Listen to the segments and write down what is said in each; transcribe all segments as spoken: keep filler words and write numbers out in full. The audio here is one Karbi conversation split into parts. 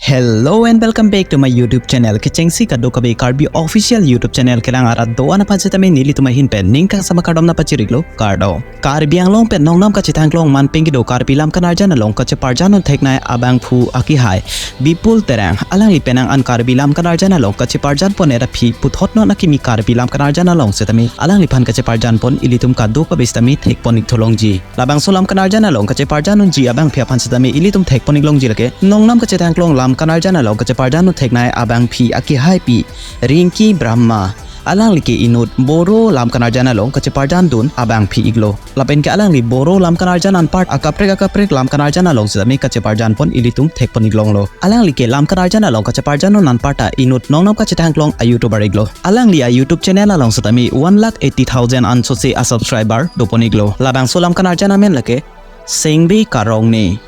Hello and welcome back to my YouTube channel. Kechengsi kadokave Karbi official YouTube channel kelang arat do-an aphan setame nelitum ahin pen ning kangsam akardom nangpachiriklo, kardom. Karbi Anglong pen nongnam kachethang klong man pen kedo Karbi lam kanarjan along kacheparjan un theknei abangphu akehai Bipul Terang, alangli penang an Karbi lam kanarjan along kacheparjan pon era aphi puthot non akimi Karbi lam kanarjan along setame alangliphan kacheparjan pon ilitum kadokave setame thek pon ik tholongji. Labangso lam kanarjan along kacheparjan unji abangpi aphan setame ilitum thek pon ik longji lake nongnam kachethang klong lam kanarjan along kacheparjan un theknei abangpi akehai pi Rinki Brahma. Alangli ke inut Boro lam kanarjan along kacheparjan dun abangpi iklo. Lapen ke alangli Boro lam kanarjan anparta akaprek akaprek lam kanarjan along setame kacheparjan pon ilitum thek pon ik longlo. Alangli ke lam kanarjan along kacheparjan un anparta inut nongnam kachethang klong a-YouTuber iklo. Alangli a-YouTube channel along setame one lakh eighty thousand ansose a-subscriber do pon iklo. Labangso lam kanarjan amen lake Sengve Karong ne.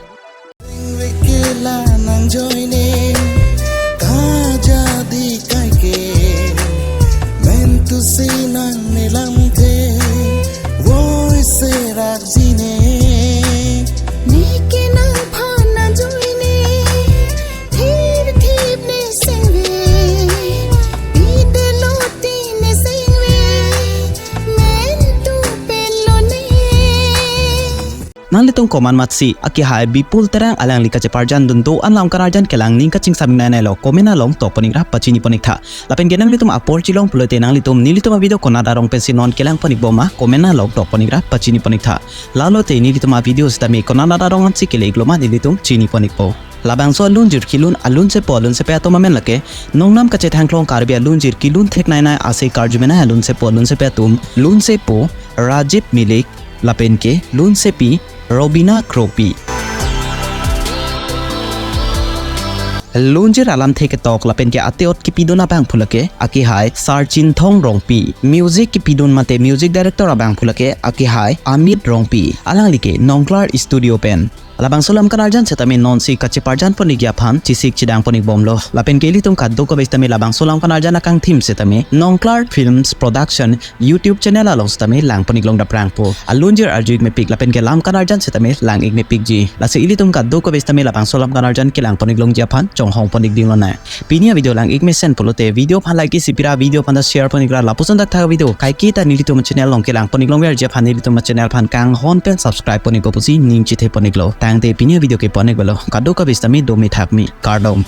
Sengve ke la nangjoine, kajadi kaike, mentu si nang ne lamthe, voi serak jine. Neke nangphan nangjoine, thip thip ne Sengve, pide loti ne Sengve, mentu pen lo ne. Nanglitum komat matsi akehai Bipul Terang alangli kacheparjan dun do-an lam kanarjan kelang ning kachingsam ik nai nai lo, comment along tok pon ik ra pachini pon ik tha. Lapen ke nanglitum apor chelong pulote nanglitum nelitum a-video konat arong pensi non kelang pon ik bom ma, comment along tok pon ik ra pachini pon ik tha. Lalote nelitum a-video setame konat arong ansi kele iklo ma nelitum chini pon ikpo. Labangso alunjir kelun alunsepo alunsepi atum amen lake nongnam kachethang klong Karbi alunjir kelun theknei nai ase karjumenei alunsepo alunsepi atum, lunsepo Rajib Milik lapen ke lunsepi Robina Kropi. Lunjir alamthe ketok lapen ke ate-ot kipidun abangphu lake akehai Sarchinthong Rongpi. Music kipidun mate music director abangphu lake akehai Amit Rongpi. Alangli ke Nongklar Studio pen. Labangso lam kanarjan setame nonsi kacheparjan pon ikji aphan chesik chedang pon ik bomlo. Lapen ke ilitum kadokave setame labangso lam kanarjan akangthim setame Nongklar Films Production YouTube channel along setame lang pon ik long daprangpo. Alunjir arju ik mepik lapen ke lam kanarjan setame lang ik mepikji. Lasi ilitum kadokave setame labangso lam kanarjan kelang pon ik longji aphan chonghong pon ik ding lonang. Pini a-video lang ik mesen pulote video aphan like isi pira, video aphan ta share pon ik ra, lapuson dak thak video kaike ta nelitum channel along kelang pon ik longverji aphan nelitum channel aphan kanghon pen subscribe pon ikpo pusi ning chethe pon iklo. Tangte pini a-video ke pon ik belo. Kadokave setame do me thak me. Kardom.